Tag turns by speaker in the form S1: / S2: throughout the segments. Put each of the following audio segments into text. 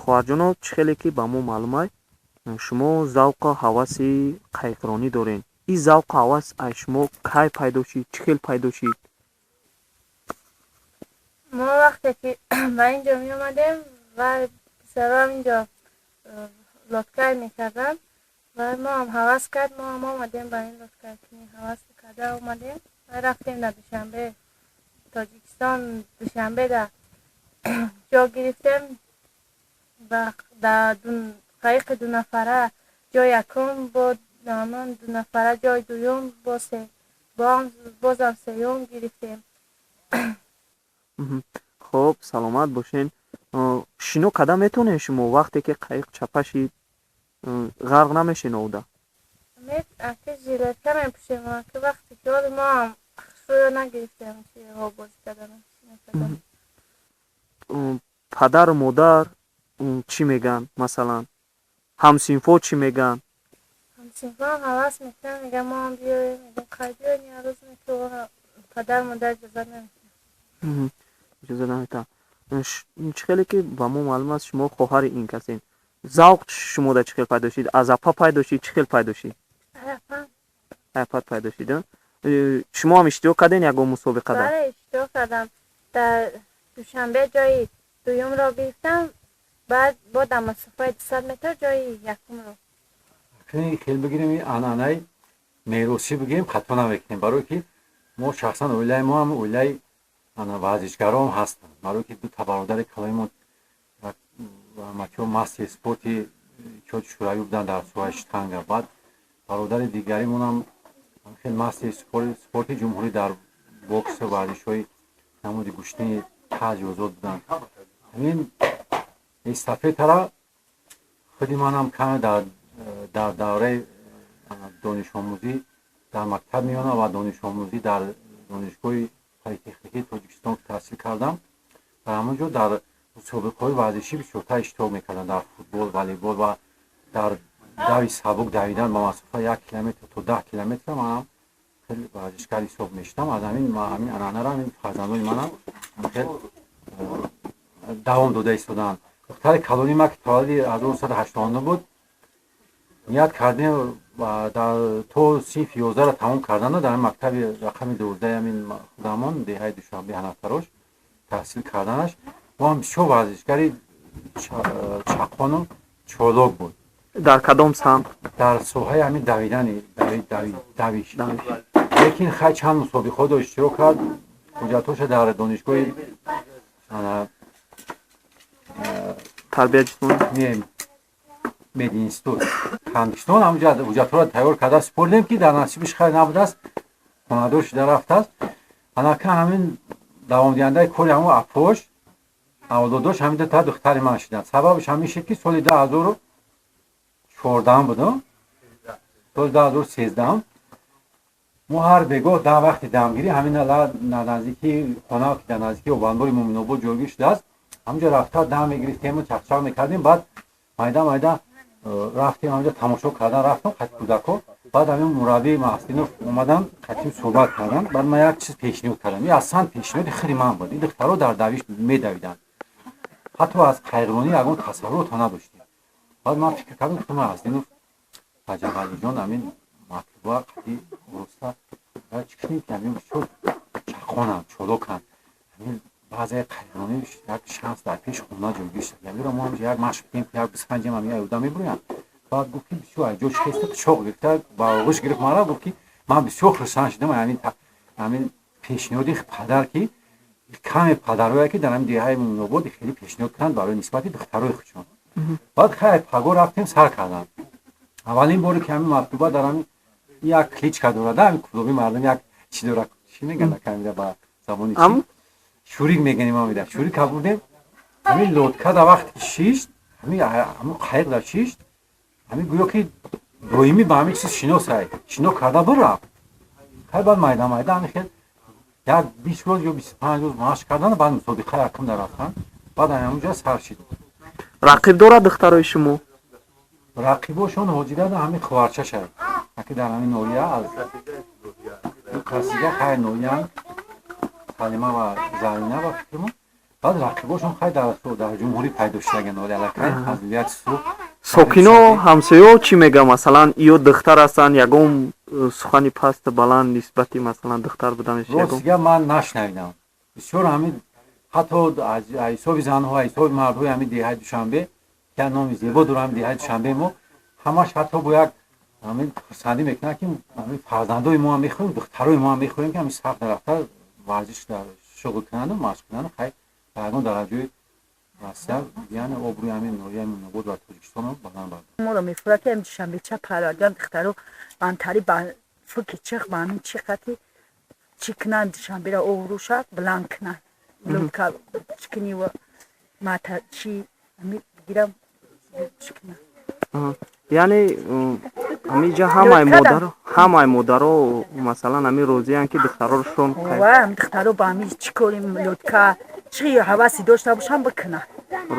S1: Хоҳарҷоно, чӣ хеле ки ба мо маълум ай, шумо завқу ҳаваси қайиқронӣ доред. Ин завқу ҳавас аз шумо кай пайдо шид, чӣ хел пайдо шид?
S2: Мо вақте ки ба ин ҷо меомадем ва писарам инҷо лодкай мекарданд ва мо ҳам ҳавас кард, мо ҳам омадем ба ин лодкайкунӣ, ҳавас карда омадем ва рафтем дар Душанбе, Тоҷикистон, Душанбе да ҷо гирифтем ва дар қайиқи дунафара ҷои якум, бо ҳамон дунафара ҷои дуюм, бозам сеюм гирифтем.
S1: Хуб, саломат бошен. Шино карда метавонед шумо? Вақте ки қайиқ чапа шид, ғарқ намешен овда?
S2: Аки, жилетка мепӯшем, ки вақте ки ҳоли мо ҳам хушрӯё нагирифтем оббозӣ кардан.
S1: Падару модар чӣ мегӯянд, масалан, ҳамсинфҳо чӣ мегӯянд?
S2: Ҳамсинфҳоам ҳавас мекунанд, мегӯянд, мо ҳам биёем. Мегӯям, хай биёен як рӯз. Падару модар иҷозат намедиҳанд.
S1: Иҷозат намедиҳанд. Чӣ хеле ки ба мо маълум аст, шумо хоҳари ин касен. Завқ шумода чӣ хел пайдо шид? Аз апа пайдо шид, чӣ хел пайдо шид? Апат пайдо шид. Шумо ҳам иштирок кардем ягон мусобиқада?
S2: Бале, иштирок кардам. Дар Душанбе ҷои дуюмро гирифтам, баъд бо дар масофаи 200 метр ҷои якумро.
S3: Хел бигирем, анъанаи меросӣ бигирем, хато намекунем, барое ки мо шахсан, оилаи мо ҳам оилаи варзишгарон ҳастанд, барое ки дута бародари калони мо матиё мастери спорти Иттиҳоди Шӯравӣ буданд дар соҳаи штанга. Баъд бародари дигаримонам хел мастери спорти ҷумҳурӣ дар боксу варзишҳои намуди гӯштини таҷи озод буданд. Ҳамин эстафетара худи манам каме дар давраи донишомӯзӣ дар мактаб меёна ва донишомӯзӣ дар Донишгоҳи политехникии Тоҷикистон таҳсил кардам, дар ҳамон ҷо дар мусобиқаҳои варзишӣ бисёртар иштирок мекардам, дар футбол, волейбол ва дар дави сабук, давидан ба масофаи 1 километр то 10 километр. Манам хеле варзишгар ҳисоб мешудам. Аз ҳамин ҳамин анъанара ҳамин фарзандони манам хел давом дода истодаанд. Духтари калони ма, ки таваллуди 1989 буд, ният кардем то синфи 11-ро тамом кардана дар мактаби рақами 12-и ҳамин худамон, деҳаи Душанбе, Ҳанафтарош таҳсил карданаш. Ӯ ҳам бисёр варзишгари чаққону чолок буд.
S1: Дар кадом самт?
S3: Дар соҳаи ҳамин давидани, давиш. Лекин хай, чанд мусобиқаҳо иштирок кард, ҳуҷҷатҳоша дар донишгоҳи
S1: тарбия ҷисмонӣ.
S3: Мединститут Ҳиндустон, ҳамҷа ҳуҷҷатҳоро тайёр карда супордем, ки дар насибиш хайр набудааст, хонадор шуда рафтааст. Анака ҳамин давомдиҳандаи кори ҳамон апош, авлодош, ҳамин дута духтари ман шуданд. Сабабаш ҳамин шуд, ки соли 2014-ам буд, соли 2013-ам мо ҳар бегоҳ дар вақти дамгирӣ ҳамин наздикии хона, ки дар наздикии обанбори Муминобод ҷойгир шудааст, ҳамҷо рафта дам мегирифтему чақчақ мекардем. Баъд майда майда рафтем, ҳамҷо тамошо кардан рафтам қати кӯдакҳо. Баъд ҳамин мураббии Маҳсинов омадан, қатим суҳбат кардам. Баъд ман як чиз пешниҳод кардам. Ин аслан пешниҳоди худи ман буд. Ин духтаро дар давиш медавиданд, ҳатто аз қайиқронӣ ягон тасаввурото надоштем. Баъд ман фикр кардам, гуфтам: «Маҳсинов Раҷабалиҷон, ҳамин матлуба қати роста чӣ кунем, ки ҳамин бисёр чаққонанд, чолоканд, ҳамин баъзе қайиқронӣ як шанс дар пеш хона ҷойгир шуд, ҳаминро мо ҳамҷо як машқ кунем, як бисанҷем, ҳамин аюда мебурӯянд». Баъд гуфт, ки бисёр аз ҷош хеста, қучоқ гирифта, ба оғӯш гирифт мара, гуфт, ки ман бисёр хурсанд шудам ҳамин пешниҳоди падар, ки каме падарое ки дар ҳамин деҳаи Муминобод хеле пешниҳод кунанд барои нисбати духтарои худшон. Баъд хай, паго рафтем, сар кардам. Аввалин боре ки ҳамин матлуба дар ҳамин як кличка дорад, ҳамин клуби мардум як чӣ дорад, чӣ мегӯянд камира ба забони, шурик мегӯем, мо шурик бурдем. Ҳамин лодка дар вақте ки шишт, ҳамин қайиқ дар шишт, ҳамин гӯё ки доимӣ ба ҳамин чиз шиносай, шино карда бирафт. Хай, баъд майда майда ҳамин хел як 20 рӯз ё 25 рӯз машқ кардан, баъд мусобиқа якум дар рафтан, баъд ҳамонҷо сар шид.
S1: Рақиб дорад духтарои шумо?
S3: Рақибошон ҳозирада ҳамин хуварчаша, яке дар ҳамин ноҳия, аз ду касига, хай, ноҳиян, Салима ва Зарина, ба фикрмо. Баъд рақибошон хай дар ҷумҳурӣ пайдо шудаган, оли аллакай аз вилояти Суғд.
S1: Сокино, ҳамсоё чӣ мегӯянд? Масалан, ё духтар ҳастанд, ягон сухани пасту баланд нисбати, масалан, духтар буданаш?
S3: Рост гап, ман нашнавидам бисёр. Ҳамин ҳатто аз ҳисоби занҳо, ҳисоби мардҳои ҳамин деҳаи Душанбе, ки номи зебо дорад ҳамин деҳаи Душанбе мо, ҳамаш ҳатто бо як ҳамин хурсандӣ мекунанд, ки ҳамин фарзандои мо ҳам мехоҳем, духтарои мо ҳам мехоҳем, ки ҳамин саф дарафта варзиш шуғл кунанду машқ кунанду хай ба ягон дараҷаи Россия, яъне обрӯи ҳамин ноҳияи Мӯминобод ва Тоҷикистонро баланд бардорад.
S4: Моро мефурад, ки ҳамин Душанбеча парвардигар духтаро бантари ба фуки чих, ба ҳамин чи қати чӣ кунанд, Душанберо обрӯша баланд кунанд, лодка чӣ кунӣ ва мата чи гирам чӣ кунанд.
S1: Яъне ҳаминҷа ҳамаи модаро, ҳамаи модаро, масалан, ҳамин розиянд, ки духтарошон
S4: Ва духтаро ба ҳамин чӣ корим, лодка чӣ ҳавасе дошта бошам, бикунанд.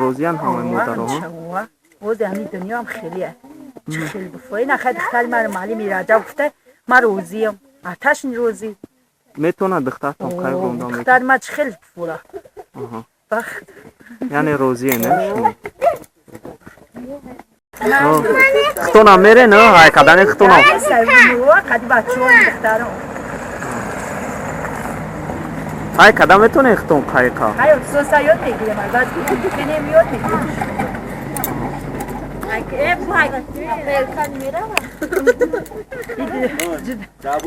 S1: Розиянд ҳамаи модаро?
S4: Ози ҳамин дунёам хелия чӣ хел буфои нахай. Духтари маро муаллими Раҷаб гуфта, ман розиям, аташни розӣ.
S1: Метавонад духтартон қайқ ронда?
S4: Духтари ман чӣ хел буфура.
S1: Яъне розие, не? Шумо хутонам мерен, ҳай кадани хутонам?
S4: Қади бачаҳо, духтарон.
S1: Ҳай када метавонед хутон қайқа?
S4: Ҳай, соса ёд мегирем, албатта, бинем, ёд мегирем.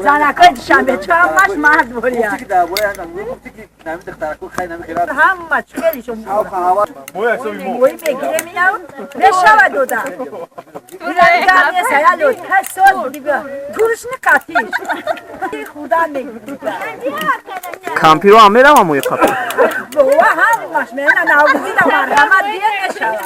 S4: Занакои Душанбе ҳамаш мард бурия, ҳама хелишон мои мегирем, ина мешава дода. Сол турш никатиш хурдан мегирем.
S1: Кампиро ҳам меравам мои қапи?
S4: Ҳамаш мена наврӯзида марҳамат, бия, мешава.